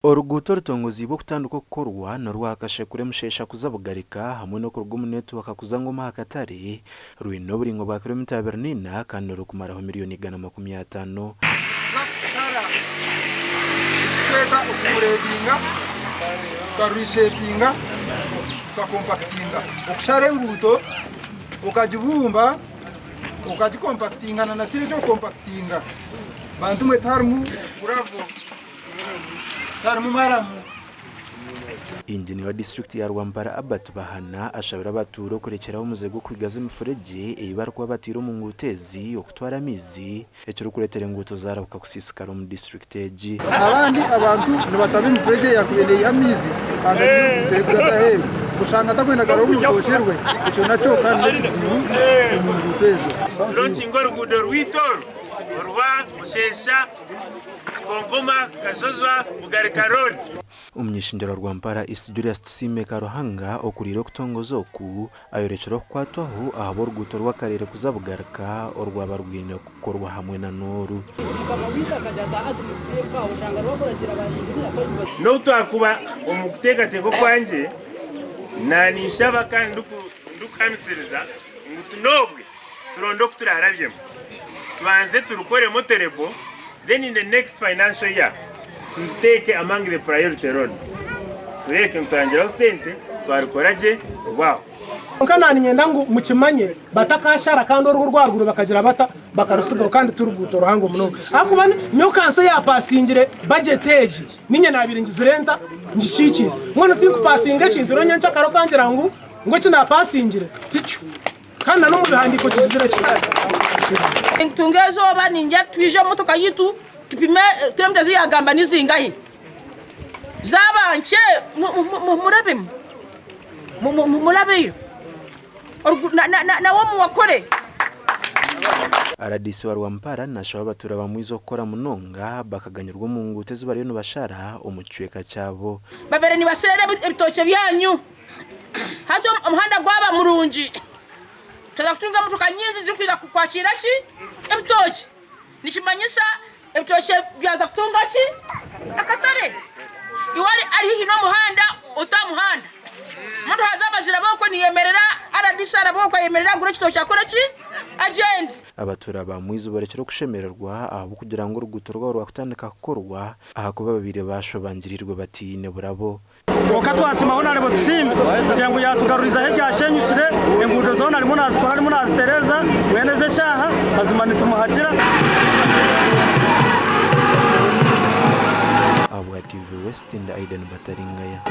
Oruguuto orutongoziibwe okutandika okukorwa n'orwa Kashekure Musheesha kuza Bugarika hamwe n'okuruga omu netiwaaka kuza Ngoma aha katare rwine oburaingwa bwa kiromita 24 kandi rurikumaraho miriyoni 150. Nituza kushara eki tweta okugureedinga, tukarishepinga, tukakompakitinga. Okushara enguuto okagibumba okagikompakitinga na kiri eky'okukompakitinga bantu mwe tiharimu guravo. Tiharimu maramu. Inginiya wa disiturikiti ya Rwampara Albert Bahana ashabire abatuura okurekyeraho omuze gw'okwigaza emifuregye ei barikuba bataire omu nguuto ezi okutwara amaizi ekirikureetera enguuto zarahuka kusiisikara omu disiturikiti egi. Abandi abantu nibataba emifuregye eyakubaire neyiha amaizi ahagati y'oruguuto erikugaza aheeru oshanga atakwenda garuha omu rutookye rwe, ekyo nakyo kandi n'ekizibu omu nguuto ezo. Turonkinge oruguudo rwaitu oru orwa Busheesha Kikonkoma, Kashozwa, Bugarika Road. Omuny'ishengyero wa Rwampara East Julius Tusiime Karuhanga okuriire okutongoza oku, ayorekire okukwatwaho ahabw'oruguuto rw'akareere kuza Bugarika orwaba rwine kukorwa hamwe na n'oru. N'obu twakuba omu kuteekateeka okwangye, naaninshaba kandi ndikuhamisiriza ngu tunoobwe. Turonde oku turarabyemu tubanze turukore motorable then in the next financial year tuziteeke among the priority roads tureebeke ngu twarangiraho sente twarukora gye rwaahwa. Kwonka naaniinyenda ngu mukimanye, batakaashara kandi orwo orwaruguru bakagira bata, bakarutsigaho kandi ti ruguuto ruhango munonga. Ahakuba nyowe kanso eyaapaasingire bajeti egi, niinye naabaire ngizire nta, ngikiikiize. Mbwenu tinkupaasinga ekintu reero nyencakare okangira ngu ngu eki naapaasingire tikyo. Kandi na n'omu bihandiiko kigizire kiti. Nitutunga eizooba ningira twije omu motoka yaitu tupime kilomita ezi yaagamba ni zingahi. Zaaba nkye murabemu, murabeyo nawe omuwakore. Rdc wa Rwampara nashaba abatuura ba Mwiza okukora munonga bakaganyirwa omu nguuto ezi bariyo nibashara omu kicweka kyabo. Babaire nibaseera ebitookye byanyu. Hati omuhanda gwaba murungi, twaza kutunga emotoka nyingi zirikwija kwakiira ki? Ebitookye. Nikimanyisa ebitookye byaza kutunga ki? Akatare. Iwe ari haihi n'omuhanda ota aha muhanda. Omuntu haza abazira b'okwe niyemerera, rdc araba okwe ayemerere agure ekitookye akore ki? Agyende. Abatuura ba Mwizi borekire okushemererwa ahabw'okugira ngu oruguuto rwabo rwakutandika kukorwa ahakuba babaire bashobangirirwe bataine burabo. Kwonka twasiima hoona aribo tusiime kugira ngu yaatugarurizaho ebyashenyukire, enguudo zoona arimu naazikora arimu naazitereeza mbwenu ezi eshaaha mazima nitumuhagira. Ahabwa TV West ndi Aidan Bataringaya.